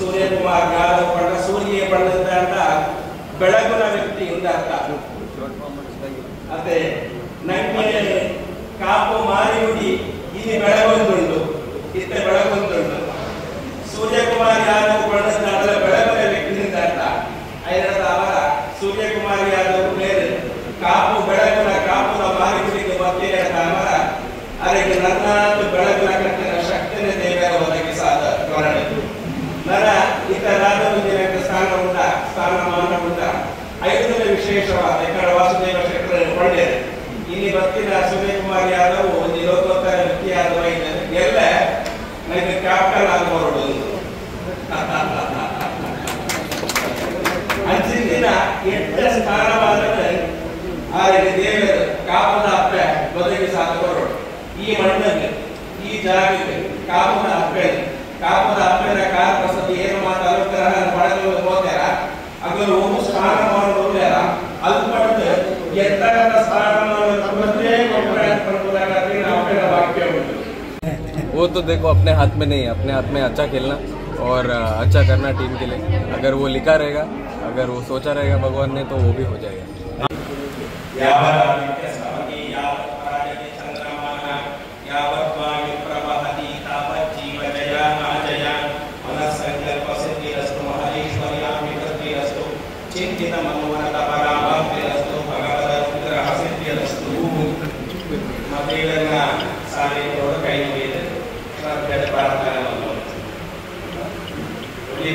ಸೂರ್ಯಕುಮಾರ್ ಯಾದವ್ ಪಂಡ ಸೂರ್ಯ ಪಂಡ ಬೆಳಗುನ ವ್ಯಕ್ತಿ ಅಂತ ಅರ್ಥ. ಅದೇ ನಂಗೆ ಕಾಪು ಮಾರಿಗುಡಿ ಇಲ್ಲಿ ಬೆಳಗೊಂದುಂಟು, ಇತ್ತ ಬೆಳಗೊಂದುಂಟು. ಸೂರ್ಯಕುಮಾರ್ ಯಾದವ್ ಪಂಡ ಬೆಳಗುನ ವ್ಯಕ್ತಿ ಅಂತ ಅರ್ಥ. ಐದರ ಅವರ ಸೂರ್ಯಕುಮಾರ್ ಯಾದವ್ ಬೇರೆ ಕಾಪು ಬೆಳಗುನ ಕಾಪುನ ಮಾರಿಗುಡಿಗೆ ಬರ್ತೀರ ಅವರ ಅದಕ್ಕೆ ನನ್ನ ಬೆಳಗುನ ಕಟ್ಟಿನ ಶಕ್ತಿನ ದೇವರ ಒದಗಿಸಾದ ಧೋರಣೆ. ನನ್ನ ಇತರ ರಾಜವಂದಿನ ಸ್ಥಾನ ಉಂಟ, ಸ್ಥಾನಮಾನ ಉಂಟ. ಐದನೇ ವಿಶೇಷವಾದ ಕಡ ವಾಸುದೇವ ಶೆಟ್ಟರ್ ಒಳ್ಳೆಯದು. ಇಲ್ಲಿ ಬರ್ತಿನ ಸೂರ್ಯಕುಮಾರ್ ಯಾದವ್ ಒಂದು ಲೋಕೋತ್ತರ ವ್ಯಕ್ತಿ ಯಾದವ್ ಎಲ್ಲ ನನಗೆ ಕ್ಯಾಪ್ಟನ್ ಆಗಿ ಬರೋದು. ಅಂಚಿನ ಎಟ್ಟ ಸ್ಥಾನವಾದ ಆದರೆ ದೇವರು ಕಾಪದ ಅಪ್ಪೆ ಒದಗಿಸಾದ ಬರೋಡು. ಈ ಮಣ್ಣಲ್ಲಿ ಈ ಜಾಗಕ್ಕೆ ಕಾಪದ ಅಪ್ಪೆ ಕಾಪದ ಅಪ್ಪೆನ ಕಾರ್ ಪ್ರಸತಿ ಏನು ಮಾತು ಅನುಗ್ರಹ ಪಡೆದು ಹೋಗ್ತಾರ ಅಗಲು ಸ್ಥಾನಮಾನ ಅದು ಪಡೆದು ಎತ್ತರದ ಸ್ಥಾನಮಾನ ವಾಕ್ಯ ಉಂಟು. वो तो देखो अपने हाथ में नहीं है, अपने हाथ में अच्छा खेलना और अच्छा करना टीम के लिए। अगर वो लिखा रहेगा, अगर वो सोचा रहेगा भगवान ने, तो वो भी हो जाएगा।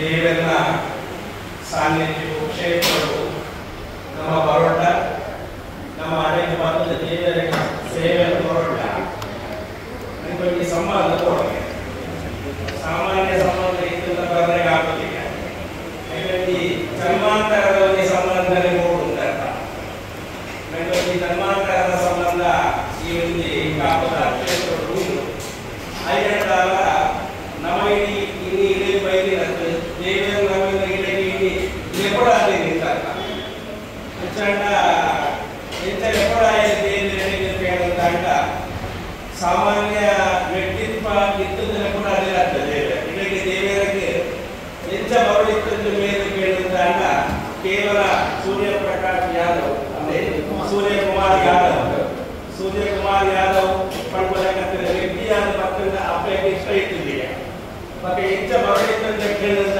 ದೇವರನ್ನ ಸಾನ್ನಿಧ್ಯವು ಕ್ಷೇತ್ರವು ನಮ್ಮ ಬರೋಟ ನಮ್ಮ ಅನೇಕ ಭಾಗದ ದೇವರ ಸೇವೆಯನ್ನು ಬರೋಟ ನಿಮಗೆ ಸಂಬಂಧ ಕೊಡೋಕೆ ಸಾಮಾನ್ಯ ಸಂಬಂಧ ಇದ್ದಂತ ಬರಲಿಕ್ಕೆ ಆಗೋದಿಲ್ಲ. ಈ ಜನ್ಮಾಂತರದ ಒಂದು ಸಂಬಂಧನೇ ಹೋಗುವಂತ ಈ ಜನ್ಮಾಂತರದ ಸಂಬಂಧ ಈ ಒಂದು ಕಾಪದ ಕ್ಷೇತ್ರಗಳು ಉಂಟು. ಐದರ ನಮ್ಮ ಇಡೀ ಇಲ್ಲಿ ಇಡೀ ಬೈಲಿನದ್ದು ದೇವರ ನಮ್ಮಿಂದ ಇಡೀ ಇಡೀ ಲೆಕೊಡಾದೆ ನಿಂತಲ್ಲ ಹೆಚ್ಚಂಡ ಹೆಚ್ಚ ಲೆಕೊಡಾಯ ದೇವರಿಗೆ ಕೇಳಂತ ಸಾಮಾನ್ಯ ವ್ಯಕ್ತಿತ್ವ ಇದ್ದದ್ದು ಲೆಕೊಡಾದೆ ಆಗ್ತದೆ. ದೇವರ ಇದಕ್ಕೆ ದೇವರಿಗೆ ಹೆಚ್ಚ ಬರಲಿತ್ತಂದು ಮೇಲೆ ಕೇಳಂತ ಕೇವಲ ಸೂರ್ಯಪ್ರಕಾಶ್ ಯಾದವ್ ಅಂದ್ರೆ ಸೂರ್ಯಕುಮಾರ್ ಯಾದವ್ ಸೂರ್ಯಕುಮಾರ್ ಯಾದವ್ ಪಡ್ಕೊಳ್ಳಕತ್ತಿನ ವ್ಯಕ್ತಿಯಾದ ಮಕ್ಕಳ ಅಪ್ಪಗೆ ಇಷ್ಟ ಇಟ್ಟಿದ್ದೀಯ. ಮತ್ತೆ ಹೆಚ್ಚ ಬರಲಿತ್ತಂತ ಕೇಳಂತ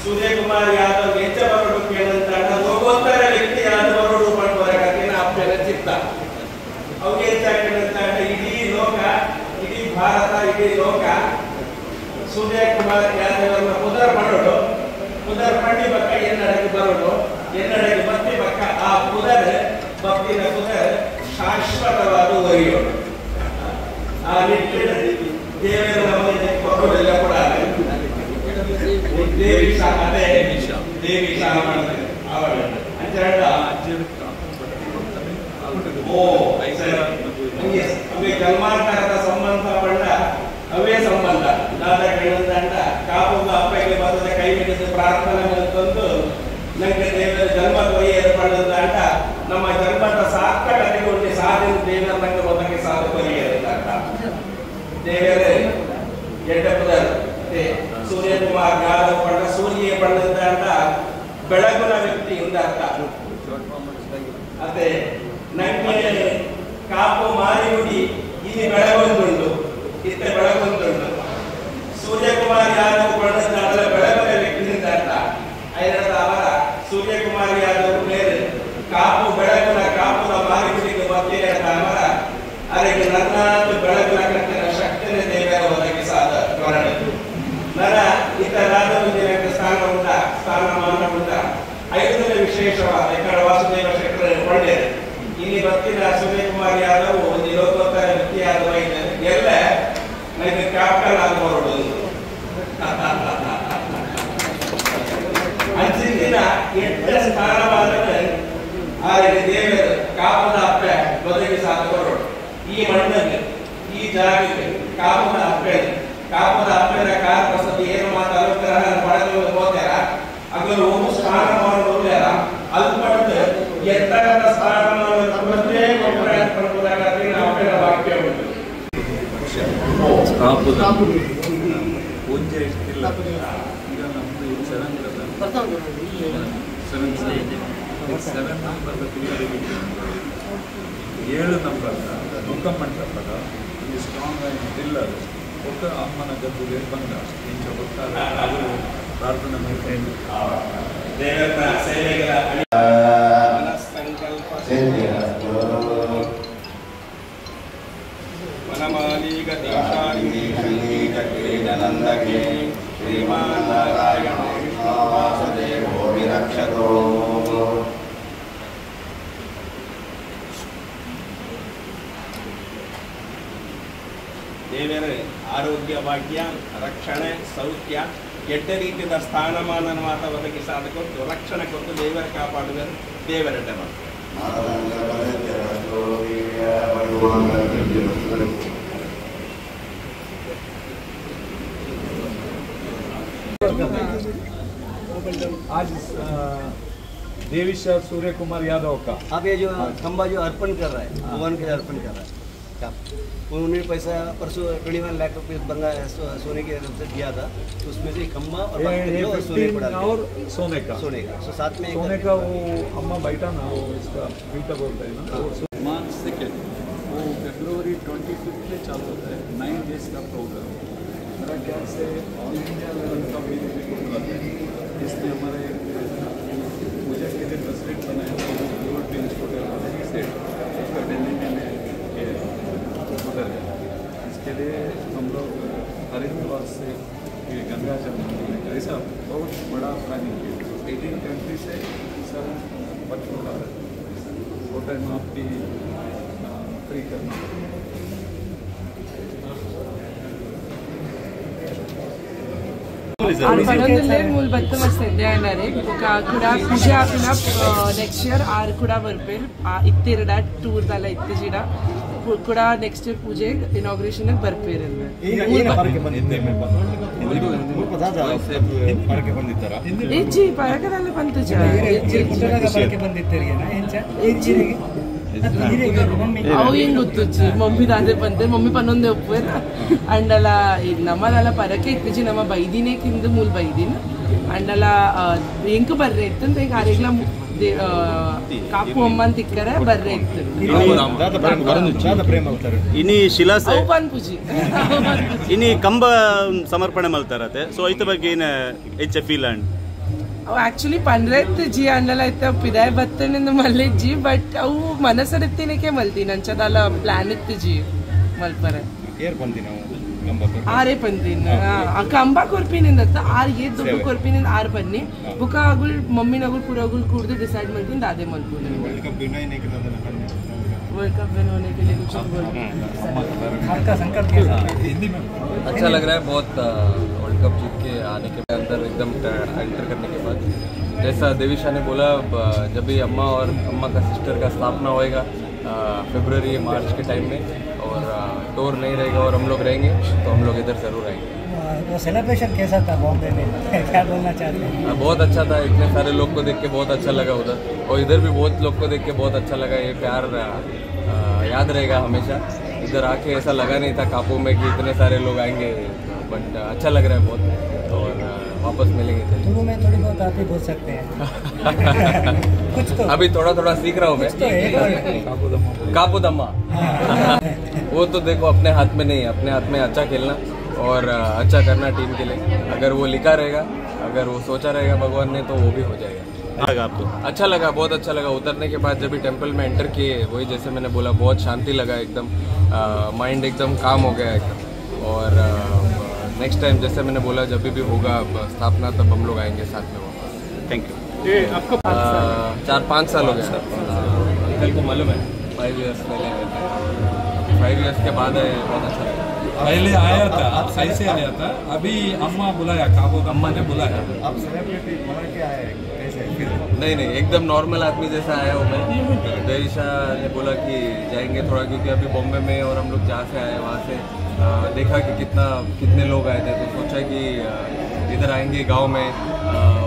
ಸೂರ್ಯಕುಮಾರ್ ಯಾದವ್ ಹೆಚ್ಚ ಬರಡು ಕೇಳಂತ ಲೋಕೋತ್ತರ ವ್ಯಕ್ತಿಯಾದ ಬರಡು ಪಡ್ಕೊಳ್ಳಕತ್ತಿನ ಅಪ್ಪನ ಚಿತ್ತ ಅವ್ಗೆ ಹೆಚ್ಚ ಕೇಳಂತ ಇಡೀ ಲೋಕ, ಇಡೀ ಭಾರತ, ಇಡೀ ಲೋಕ ಸೂರ್ಯಕುಮಾರ್ ಯಾದವ್ ಪುದರ್ ಮಾಡೋಡು ಪುದರ್ ಪಂಡಿ ಪಕ್ಕ ಎನ್ನಡಕ್ಕೆ ಬರೋಡು ಎನ್ನಡಕ್ಕೆ ಬತ್ತಿ ಪಕ್ಕ ಆ ಪುದರ್ ಭಕ್ತಿನ ಪುದರ್ ಶಾಶ್ವತವಾದ ಒರಿಯೋಡು. ಆ ನಿಟ್ಟಿನಲ್ಲಿ ದೇವರ ಮಕ್ಕಳೆಲ್ಲ ಕೂಡ ದೇವಿ ಅದೇ ದೇವಿ ಮಾಡ್ತಾರೆ. ಓ ಅವೇ ಜನ್ಮಾಂತರದ ಸಂಬಂಧ ಪಂಡ ಅವೇ ಸಂಬಂಧ ದಾದ ಕೇಳಂತ ಕಾಪುಗ ಅಪ್ಪಗೆ ಬರದ ಕೈ ಬಿಡಿಸಿ ಪ್ರಾರ್ಥನೆ ತಂದು ನಂಗೆ ದೇವರ ಜನ್ಮ ಕೊಯ್ಯರು ಪಡೆದಂತ ನಮ್ಮ ಜನ್ಮದ ಸಾರ್ಥಕತೆಗೊಂಡು ಸಾಧನೆ ದೇವರ ನಂಗೆ ಒದಗಿ ಸಾಧ ಕೊಯ್ಯರಂತ ದೇವರೇ ಎಡ್ಡಪುದರ್ ಸೂರ್ಯಕುಮಾರ್ ಯಾದವ್ ಪಂಡ ಸೂರ್ಯ ಪಂಡಂತ ಬೆಳಗುನ ವ್ಯಕ್ತಿ ಅಂತ ಅರ್ಥ. ಅದೇ ನಂಗೆ ಕಾಪು ಮಾರಿಗುಡಿ ಇಲ್ಲಿ ಬೆಳಗೊಂದುಂಟು, ಇತ್ತ ಬೆಳಗೊಂದುಂಟು. ಸೂರ್ಯಕುಮಾರ್ ಯಾದವ್ ಪಂಡಂತ ಬೆಳಗುನ ವ್ಯಕ್ತಿ ಅಂತ ಅರ್ಥ. ಐದರ ಅವರ ಸೂರ್ಯಕುಮಾರ್ ಯಾದವ್ ಬೇರೆ ಕಾಪು ಬೆಳಗುನ ಕಾಪುನ ಮಾರಿಗುಡಿಗೆ ಬರ್ತೀರ ಅವರ ಅದಕ್ಕೆ ನನ್ನ ಬೆಳಗುನ ಕಟ್ಟಿನ ಶಕ್ತಿನ ದೇವರ ಒದಗಿಸಾದ ಧೋರಣೆ. ನನ್ನ ಇತರ ರಾಜವಂದಿನ ಸ್ಥಾನ ಉಂಟ, ಸ್ಥಾನಮಾನ ಉಂಟ. ಐದನೇ ವಿಶೇಷವಾದ ಕಡ ವಾಸುದೇವ ಶೆಟ್ಟರ್ ಒಳ್ಳೆಯದು. ಇಲ್ಲಿ ಬರ್ತಿನ ಸೂರ್ಯಕುಮಾರ್ ಯಾದವ್ ಒಂದು ಲೋಕೋತ್ತರ ವ್ಯಕ್ತಿ ಯಾದವ್ ಎಲ್ಲ ನನಗೆ ಕ್ಯಾಪ್ಟನ್ ಆಗಿ ಬರೋದು. ಅಂಚಿನ ಎಟ್ಟ ಸ್ಥಾನವಾದ ಆದರೆ ದೇವರ ಕಾಪದ ಅಪ್ಪೆ ಒದಗಿಸಾದ ಬರೋಡು. ಈ ಮಣ್ಣಲ್ಲಿ ಈ ಜಾಗಕ್ಕೆ ಕಾಪದ ಅಪ್ಪೆ ಕಾಪದ ಅಪ್ಪೆನ ಕಾರ್ ಪ್ರಸತಿ ಏನು ಮಾತು ಅನುಗ್ರಹ ಪಡೆದು ಹೋಗ್ತಾರ ಅಗಲು ಸ್ಥಾನಮಾನ ಅದು ಪಡೆದು ಎತ್ತರದ ಸ್ಥಾನಮಾನ ವಾಕ್ಯ ಉಂಟು. ಪೂಜೆ ಇಷ್ಟಿಲ್ಲ. ಈಗ ನಮ್ಮದು ಇದು 7 7 ನಂಬರ್ 7 ನಂಬರ್ ಮುಖಮಂಟಪದ ಈ ಸ್ಟ್ರಾಂಗ್ ಆಗಿ ಪಿಲ್ಲರ್ ಒಕ್ಕ ಅಮ್ಮನ ಗದ್ದುಗೆ ಬಂದ ಇಂಚ ಗೊತ್ತಾರೆ ಅವರು ಪ್ರಾರ್ಥನೆ ಮಾಡ್ಕೊಂಡು ದೇವರ ಸೇವೆಗಳ ಮನಸ್ಸಂಕಲ್ಪ ವನಮಾಲೀಗ ದೀಕ್ಷಾರಿಣಿ ಸಂಗೀತ ಕ್ರೀಡನಂದಕೆ ಶ್ರೀಮಾನ್ ನಾರಾಯಣ ವಿಷ್ಣು ವಾಸುದೇವೋ ವಿರಕ್ಷತೋ. ದೇವರ ಆರೋಗ್ಯ ಭಾಗ್ಯ ರಕ್ಷಣೆ ಸೌಖ್ಯ ಎಡ್ಡ ರೀತಿಯ ಸ್ಥಾನಮಾನ ಮಾತ ಒದಗಿಸಾದ ಕೊಟ್ಟು ರಕ್ಷಣೆ ಕೊಟ್ಟು ದೇವರ ಕಾಪಾಡುವರು ದೇವರೆಡ್ಡ ಮಾಡ್ತಾರೆ. आज देवीशा सूर्य कुमार यादव का आप ये जो खम्बा जो अर्पण कर रहा है, भगवान के अर्पण कर रहा है, क्या उन्होंने पैसा परसों 21 लाख रुपये बंगा सोने के रूप से दिया था, उसमें से खम्बा और जो सोने पड़ा और सोने का सो साथ में सोने का वो अम्मा बैठा ना, वो इसका बीटा बोलते हैं ना, मार्च 2 वो फरवरी 25 में चालू होता है। 9 डेज का प्रोग्राम मेरा ख्याल से ऑल इंडिया लेवल का भी बुलाते हैं। इसमें हमारे पूजा के लिए प्रेसिडेंट बनाया था सेठ, उसका दिल्ली में उधर है। इसके लिए हम लोग हरिद्वार से ये गंगा जल लेकर ऐसा बहुत बड़ा प्लानिंग किया। 18 कंट्री से सब बच्चों का वो टाइम आप भी फ्री करना। ಮೂಲ ಬತ್ತ ಮಸ್ತ್ ಅನ್ನಾರೆ ಕೂಡ ಪೂಜೆ ಆಪಿನ ನೆಕ್ಸ್ಟ್ ಇಯರ್ ಆರು ಕೂಡ ಬರ್ಪೇರ್ ಇತ್ತಿರಡ ಟೂರ್ ದಲ್ಲ ಇತ್ತೀಚಿಡ ಕೂಡ ನೆಕ್ಸ್ಟ್ ಇಯರ್ ಪೂಜೆ ಇನಾಗ್ರೇಷನ್ ಬರ್ಪೇರ್. ಹೆಚ್ಚಿ ಪರಕದಲ್ಲ ಬಂತು ಅವು ಹೆಂಗ್ ಗೊತ್ತುಚ್ಚಿ ಮಮ್ಮಿ ದಾದೆ ಬಂತೆ ಮಮ್ಮಿ ಪನ್ನೊಂದೇ ಒಪ್ಪುವೇರ ಅಂಡಲ ನಮ್ಮದಲ್ಲ ಪರಕೆ ಇತ್ತೀಚಿ ನಮ್ಮ ಬೈದಿನೇ ಕಿಂದು ಮೂಲ ಬೈದಿನ ಅಂಡಲ ಎಂಕ್ ಬರ್ರೆ ಇತ್ತು ಅಂತ ಈಗ ಆರೆಗ್ಲ ಕಾಪು ಅಮ್ಮನ್ ತಿಕ್ಕರೆ ಬರ್ರೆ ಇತ್ತು. ಇನಿ ಶಿಲಾಸ ಪೂಜೆ ಇನಿ ಕಂಬ ಸಮರ್ಪಣೆ ಮಲ್ತಾರತೆ, ಸೊ ಐತ ಬಗ್ಗೆ ಏನ ಹೆಚ್ಚ ಫೀಲ್ ಅಂಡ್ ಅವು ಆಕ್ಚುಲಿ ಪನ್ರೆತ್ ಜಿ ಅಂಡಲ ಐತ ಪಿದಾಯ್ ಬತ್ತನಿಂದ ಮಲ್ಲಿಜ್ಜಿ, ಬಟ್ ಅವು ಮನಸ್ಸರಿತ್ತಿನಕ್ಕೆ ಮಲ್ತೀನಿ ಅಂಚದಲ್ಲ ಪ್ಲಾನ್ ಇತ್ತು ಜಿ ಮಲ್ಪರೆ ಆರೇ ಪಂದಿನ ಕಂಬ ಕೊರ್ಪಿನಿಂದ ಆರ್ ಏ ದುಡ್ಡು ಕೊರ್ಪಿನಿಂದ ಆರ್ ಬನ್ನಿ ಬುಕ್ಕ ಆಗುಲ್ ಮಮ್ಮಿನಗುಲ್ ಪೂರಗುಲ್ ಕೂಡ್ದು ಡಿಸೈಡ್ ಮಾಡ್ತೀನಿ ಅದೇ ಮಲ್ಪುನಿ. वर्ल्ड कप विन होने के लिए कुछ आपका संकल्प कैसा? अच्छा लग रहा है बहुत। वर्ल्ड कप जीत के आने के अंदर एकदम एंटर करने के बाद जैसा देवीशा ने बोला, जब भी अम्मा और अम्मा का सिस्टर का स्थापना होएगा फरवरी मार्च के टाइम में और टूर नहीं रहेगा और हम लोग रहेंगे तो हम लोग इधर ज़रूर आएंगे। वो सेलिब्रेशन कैसा था बॉम्बे में, क्या बोलना चाहते हैं? बहुत अच्छा था, इतने सारे लोग को देख के बहुत अच्छा लगा उधर और इधर भी बहुत लोग को देख के बहुत अच्छा लगा। ये प्यार याद रहेगा हमेशा। इधर आके ऐसा लगा नहीं था कापू में कि इतने सारे लोग आएंगे, बट अच्छा लग रहा है बहुत और वापस मिलेंगे। तुलु में थोड़ी बहुत आप ही बोल सकते हैं कुछ तो अभी थोड़ा थोड़ा सीख रहा हूँ मैं। कापू दम्मा वो तो देखो अपने हाथ में नहीं है, अपने हाथ में अच्छा खेलना और अच्छा करना टीम के लिए। अगर वो लिखा रहेगा, अगर वो सोचा रहेगा भगवान ने तो वो भी हो जाएगा। आपको अच्छा लगा, बहुत अच्छा लगा। उतरने के बाद जब भी टेम्पल में एंटर किए, वही जैसे मैंने बोला बहुत शांति लगा एकदम, माइंड एकदम काम हो गया एकदम। और नेक्स्ट टाइम जैसे मैंने बोला जब भी होगा स्थापना तब हम लोग आएंगे साथ में वापस। Thank you. आपको 4-5 साल हो गया अंकल को मालूम है, 5 इयर्स पहले आए थे, 5 इयर्स के बाद आए, बहुत अच्छा लगा। पहले आया था, ऐसे आया था, अभी अम्मा बुलाया, काबू अम्मा ने बुलाया। आप सेलिब्रिटी बना के आए कैसे? नहीं नहीं, एकदम नॉर्मल आदमी जैसा आया हूँ मैं। देवीशा ने बोला कि जाएंगे थोड़ा, क्योंकि अभी बॉम्बे में और हम लोग जहाँ से आए वहाँ से देखा कि कितने लोग आए थे, तो सोचा कि इधर आएंगे गांव में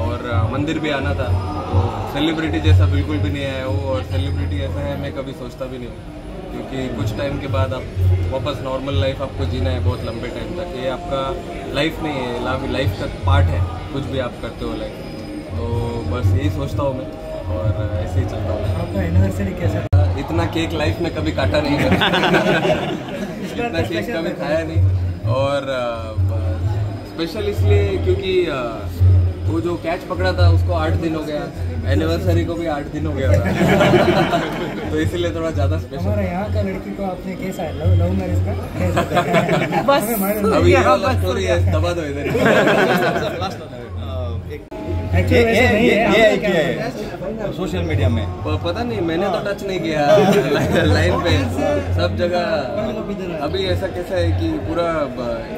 और मंदिर भी आना था। तो सेलिब्रिटी जैसा बिल्कुल भी नहीं आया हूँ और सेलिब्रिटी ऐसा है मैं कभी सोचता भी नहीं हूँ। क्योंकि कुछ टाइम के बाद आप वापस नॉर्मल लाइफ आपको जीना है बहुत लंबे टाइम तक। ये आपका लाइफ नहीं है, लाइफ का पार्ट है, कुछ भी आप करते हो लाइफ। तो बस यही सोचता हूँ मैं और ऐसे ही चलता हूँ। आपका एनिवर्सरी कैसा? इतना केक लाइफ में कभी काटा नहीं, इतना केक कभी खाया नहीं। और स्पेशल इसलिए क्योंकि वो जो कैच पकड़ा था उसको 8 दिन हो गया, एनिवर्सरी को भी 8 दिन हो गया था, तो इसीलिए थोड़ा ज़्यादा स्पेशल। हमारे यहाँ का लड़की को आपने कैसा लव मैरिज का कैसा? बस अभी ये वाला स्टोरी है, दबा दो इधर। ये क्या है सोशल मीडिया में? पता नहीं, मैंने तो टच नहीं किया लाइन पे सब जगह। अभी ऐसा कैसा है कि पूरा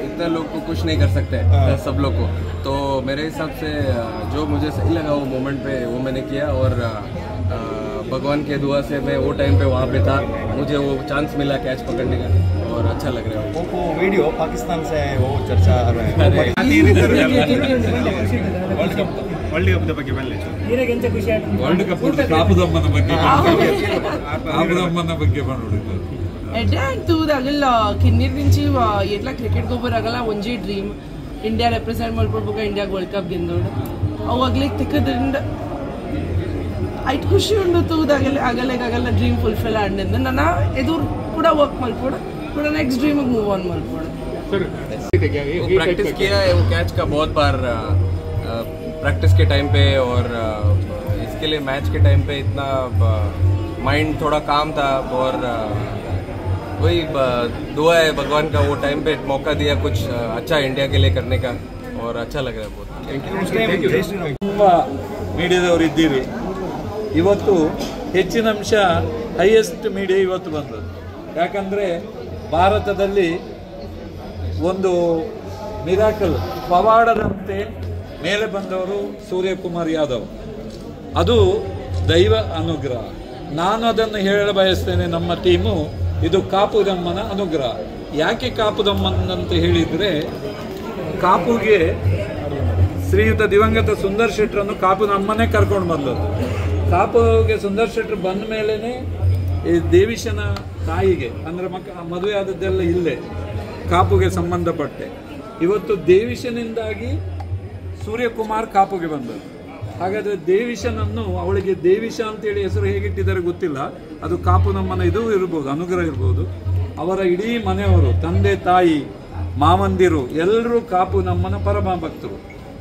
इतना लोग को कुछ नहीं कर सकते सब लोग को, तो मेरे हिसाब से जो मुझे सही लगा वो मोमेंट पे वो मैंने किया। और भगवान के दुआ से मैं वो टाइम पे वहाँ पे था, मुझे वो चांस मिला कैच पकड़ने का और अच्छा लग रहा है। वो वीडियो पाकिस्तान से है, वो चर्चा आ रहा है। ವರ್ಲ್ಡ್ ಕಪ್ ಬಗ್ಗೆ ವರ್ಲ್ಡ್ ಕಪ್ ಕಾಪುದಮ್ಮನ ಬಗ್ಗೆ ಕಾಪುದಮ್ಮನ ಬಗ್ಗೆ ಬಂದ್ಬಿಟ್ಟಿದ್ದು ಎಡ್ಡೆ ತೂದು ಅಗಲ ಕಿನ್ನೀರ್ నుంచి ಎಟ್ಲ ಕ್ರಿಕೆಟ್ ಗೊಬ್ಬರ ಆಗಲ್ಲ ಒಂಜಿ ಡ್ರೀಮ್ ಇಂಡಿಯಾ ರೆಪ್ರೆಸೆಂಟ್ ಮಲ್ಪೊಡ್ಬೋಗ ಇಂಡಿಯಾ ವರ್ಲ್ಡ್ ಕಪ್ ಗೆಂದೋಡು ಅವು ಅಗ್ಲಿಗೆ ತಿಕ್ಕದ್ರಿಂದ ಐಟ್ ಖುಷಿ ಉಂಡು ತೂದು ಆಗಲ್ಲ ಆಗಲ್ಲ ಆಗಲ್ಲ ಡ್ರೀಮ್ ಫುಲ್ಫಿಲ್ ಆಡಿದ್ದು ನನ್ನ ಎದುರು ಕೂಡ ವರ್ಕ್ ಮಲ್ಪೋಡು ಕೂಡ ನೆಕ್ಸ್ಟ್ ಡ್ರೀಮಿಗೆ ಮೂವ್ ಆನ್ ಮಲ್ಪೋಡು। प्रैक्टिस किया है वो कैच का बहुत बार प्रैक्टिस के टाइम पे, और इसके लिए मैच के टाइम पे इतना माइंड थोड़ा काम था। और वही दुआ है भगवान का, वो टाइम पे मौका दिया कुछ अच्छा इंडिया के लिए करने का और अच्छा लग रहा है बहुत। Thank you. ತುಂಬ ಮೀಡಿಯಾದವರು ಇದ್ದೀರಿ ಇವತ್ತು, ಹೆಚ್ಚಿನ ಅಂಶ ಹೈಯೆಸ್ಟ್ ಮೀಡಿಯಾ ಇವತ್ತು ಬಂದದ್ದು. ಯಾಕಂದರೆ ಭಾರತದಲ್ಲಿ ಒಂದು ಮಿರಾಕಲ್ ಪವಾಡದಂತೆ ಮೇಲೆ ಬಂದವರು ಸೂರ್ಯಕುಮಾರ್ ಯಾದವ್, ಅದು ದೈವ ಅನುಗ್ರಹ. ನಾನು ಅದನ್ನು ಹೇಳಲು ಬಯಸ್ತೇನೆ, ನಮ್ಮ ಟೀಮು ಇದು ಕಾಪುದಮ್ಮನ ಅನುಗ್ರಹ. ಯಾಕೆ ಕಾಪುದಮ್ಮನಂತ ಹೇಳಿದರೆ, ಕಾಪುಗೆ ಶ್ರೀಯುತ ದಿವಂಗತ ಸುಂದರ್ ಶೆಟ್ಟರನ್ನು ಕಾಪುನಮ್ಮನೇ ಕರ್ಕೊಂಡು ಬಂದದ್ದು. ಕಾಪುಗೆ ಸುಂದರ್ ಶೆಟ್ಟರು ಬಂದ ಮೇಲೇ ಈ ದೇವಿಶನ ತಾಯಿಗೆ ಅಂದರೆ ಮದುವೆ ಆದದ್ದೆಲ್ಲ ಇಲ್ಲೇ ಕಾಪುಗೆ ಸಂಬಂಧಪಟ್ಟೆ. ಇವತ್ತು ದೇವಿಶನಿಂದಾಗಿ ಸೂರ್ಯಕುಮಾರ್ ಕಾಪುಗೆ ಬಂದದ್ದು. ಹಾಗಾದರೆ ದೇವಿಶನನ್ನು, ಅವಳಿಗೆ ದೇವಿಶ ಅಂತೇಳಿ ಹೆಸರು ಹೇಗಿಟ್ಟಿದ್ದಾರೆ ಗೊತ್ತಿಲ್ಲ, ಅದು ಕಾಪು ನಮ್ಮನ ಇದು ಇರ್ಬೋದು, ಅನುಗ್ರಹ ಇರ್ಬೋದು. ಅವರ ಇಡೀ ಮನೆಯವರು, ತಂದೆ ತಾಯಿ ಮಾವಂದಿರು ಎಲ್ಲರೂ ಕಾಪು ನಮ್ಮನ ಪರಮ ಭಕ್ತರು.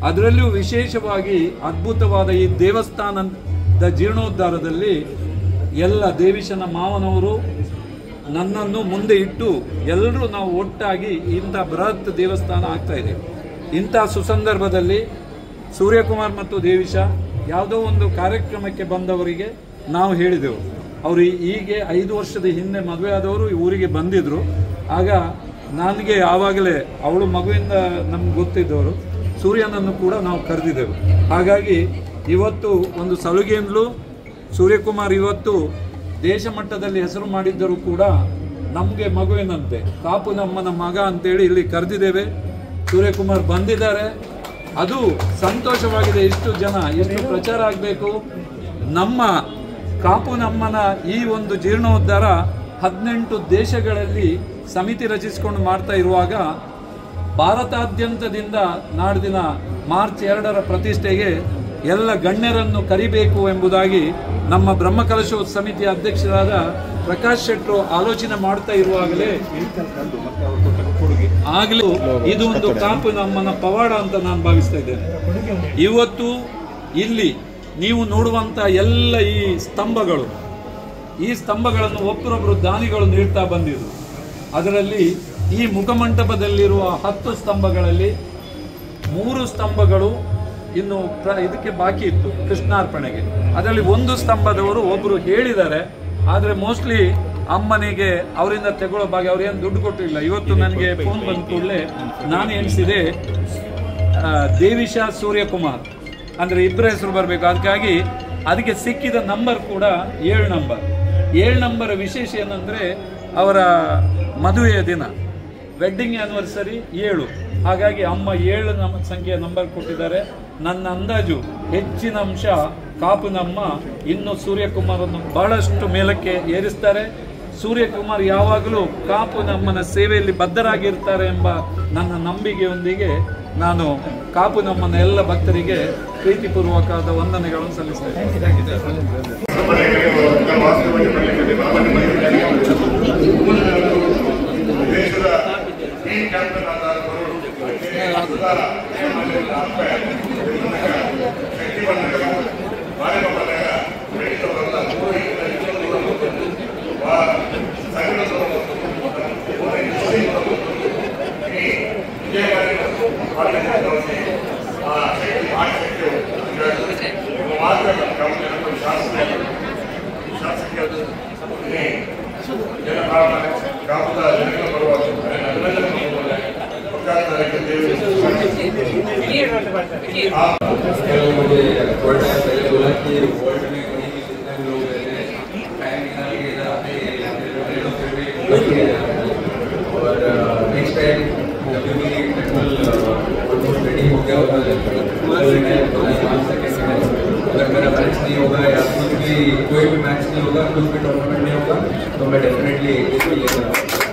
ಅದರಲ್ಲಿಯೂ ವಿಶೇಷವಾಗಿ ಅದ್ಭುತವಾದ ಈ ದೇವಸ್ಥಾನದ ಜೀರ್ಣೋದ್ಧಾರದಲ್ಲಿ ಎಲ್ಲ ದೇವಿಶನ ಮಾವನವರು ನನ್ನನ್ನು ಮುಂದೆ ಇಟ್ಟು ಎಲ್ಲರೂ ನಾವು ಒಟ್ಟಾಗಿ ಇಂಥ ಬೃಹತ್ ದೇವಸ್ಥಾನ ಆಗ್ತಾ ಇದೆ. ಇಂಥ ಸುಸಂದರ್ಭದಲ್ಲಿ ಸೂರ್ಯಕುಮಾರ್ ಮತ್ತು ದೇವಿಶ ಯಾವುದೋ ಒಂದು ಕಾರ್ಯಕ್ರಮಕ್ಕೆ ಬಂದವರಿಗೆ ನಾವು ಹೇಳಿದೆವು. ಅವರು ಹೀಗೆ 5 ವರ್ಷದ ಹಿಂದೆ ಮದುವೆ ಆದವರು ಈ ಊರಿಗೆ ಬಂದಿದ್ದರು. ಆಗ ನನಗೆ ಆವಾಗಲೇ ಅವಳು ಮಗುವಿಂದ ನಮ್ಗೆ ಗೊತ್ತಿದ್ದವರು, ಸೂರ್ಯನನ್ನು ಕೂಡ ನಾವು ಕರೆದಿದ್ದೆವು. ಹಾಗಾಗಿ ಇವತ್ತು ಒಂದು ಸಲುಗೆಯಿಂದಲೂ ಸೂರ್ಯಕುಮಾರ್ ಇವತ್ತು ದೇಶ ಮಟ್ಟದಲ್ಲಿ ಹೆಸರು ಮಾಡಿದ್ದರೂ ಕೂಡ ನಮಗೆ ಮಗುವಿನಂತೆ ಕಾಪು ನಮ್ಮನ ಮಗ ಅಂತೇಳಿ ಇಲ್ಲಿ ಕರೆದಿದ್ದೇವೆ. ಸೂರ್ಯಕುಮಾರ್ ಬಂದಿದ್ದಾರೆ, ಅದು ಸಂತೋಷವಾಗಿದೆ. ಇಷ್ಟು ಜನ, ಎಷ್ಟು ಪ್ರಚಾರ ಆಗಬೇಕು. ನಮ್ಮ ಕಾಪು ನಮ್ಮನ ಈ ಒಂದು ಜೀರ್ಣೋದ್ಧಾರ 18 ದೇಶಗಳಲ್ಲಿ ಸಮಿತಿ ರಚಿಸಿಕೊಂಡು ಮಾಡ್ತಾ ಇರುವಾಗ ಭಾರತಾದ್ಯಂತದಿಂದ ನಾಡ್ದಿನ ಮಾರ್ಚ್ 2ರ ಪ್ರತಿಷ್ಠೆಗೆ ಎಲ್ಲ ಗಣ್ಯರನ್ನು ಕರಿಬೇಕು ಎಂಬುದಾಗಿ ನಮ್ಮ ಬ್ರಹ್ಮಕಲಶೋತ್ಸವ ಸಮಿತಿಯ ಅಧ್ಯಕ್ಷರಾದ ಪ್ರಕಾಶ್ ಶೆಟ್ಟರು ಆಲೋಚನೆ ಮಾಡ್ತಾ ಇರುವಾಗಲೇ ಆಗಲೂ ಇದು ಒಂದು ಕಾಪು ನಮ್ಮನ ಪವಾಡ ಅಂತ ನಾನು ಭಾವಿಸ್ತಾ ಇದ್ದೇನೆ. ಇವತ್ತು ಇಲ್ಲಿ ನೀವು ನೋಡುವಂತ ಎಲ್ಲ ಈ ಸ್ತಂಭಗಳು, ಈ ಸ್ತಂಭಗಳನ್ನು ಒಬ್ಬರೊಬ್ಬರು ದಾನಿಗಳು ನೀಡ್ತಾ ಬಂದಿದ್ರು. ಅದರಲ್ಲಿ ಈ ಮುಖಮಂಟಪದಲ್ಲಿರುವ 10 ಸ್ತಂಭಗಳಲ್ಲಿ 3 ಸ್ತಂಭಗಳು ಇನ್ನು ಇದಕ್ಕೆ ಬಾಕಿ ಇತ್ತು ಕೃಷ್ಣಾರ್ಪಣೆಗೆ. ಅದರಲ್ಲಿ ಒಂದು ಸ್ತಂಭದವರು ಒಬ್ಬರು ಹೇಳಿದ್ದಾರೆ, ಆದರೆ ಮೋಸ್ಟ್ಲಿ ಅಮ್ಮನಿಗೆ ಅವರಿಂದ ತಗೊಳ್ಳೋ ಭಾಗ್ಯ, ಅವ್ರೇನು ದುಡ್ಡು ಕೊಟ್ಟಿಲ್ಲ. ಇವತ್ತು ನನಗೆ ಫೋನ್ ಬಂದ ಕೂಡಲೇ ನಾನು ಎಣಿಸಿದೆ ದೇವಿಶಾ ಸೂರ್ಯಕುಮಾರ್ ಅಂದರೆ ಇಬ್ಬರ ಹೆಸರು ಬರಬೇಕು. ಅದಕ್ಕಾಗಿ ಅದಕ್ಕೆ ಸಿಕ್ಕಿದ ನಂಬರ್ ಕೂಡ 7 ನಂಬರ್. 7 ನಂಬರ್ ವಿಶೇಷ ಏನಂದರೆ ಅವರ ಮದುವೆಯ ದಿನ, ವೆಡ್ಡಿಂಗ್ ಆ್ಯನಿವರ್ಸರಿ 7. ಹಾಗಾಗಿ ಅಮ್ಮ 7 ಸಂಖ್ಯೆಯ ನಂಬರ್ ಕೊಟ್ಟಿದ್ದಾರೆ. ನನ್ನ ಅಂದಾಜು ಹೆಚ್ಚಿನ ಅಂಶ ಕಾಪು ನಮ್ಮ ಇನ್ನು ಸೂರ್ಯಕುಮಾರನ್ನು ಬಹಳಷ್ಟು ಮೇಲಕ್ಕೆ ಏರಿಸ್ತಾರೆ. ಸೂರ್ಯಕುಮಾರ್ ಯಾವಾಗಲೂ ಕಾಪು ನಮ್ಮನ ಸೇವೆಯಲ್ಲಿ ಬದ್ಧರಾಗಿರ್ತಾರೆ ಎಂಬ ನನ್ನ ನಂಬಿಕೆಯೊಂದಿಗೆ ನಾನು ಕಾಪು ನಮ್ಮನ ಎಲ್ಲ ಭಕ್ತರಿಗೆ ಪ್ರೀತಿಪೂರ್ವಕವಾದ ವಂದನೆಗಳನ್ನು ಸಲ್ಲಿಸ್ತೇನೆ. मुझे थोड़ा टाइम पहले बोला कि वर्ल्ड में कहीं भी जितने भी लोग रहते हैं टाइम निकाल के इधर आते हैं, फिर भी और नेक्स्ट टाइम जब भी टेम्पल ऑलमोस्ट रेडी हो गया होगा, अगर मेरा मैच नहीं होगा या कुछ भी कोई भी मैच नहीं होगा, कुछ भी टूर्नामेंट नहीं होगा, तो मैं डेफिनेटली इसको लेकर आऊँगा।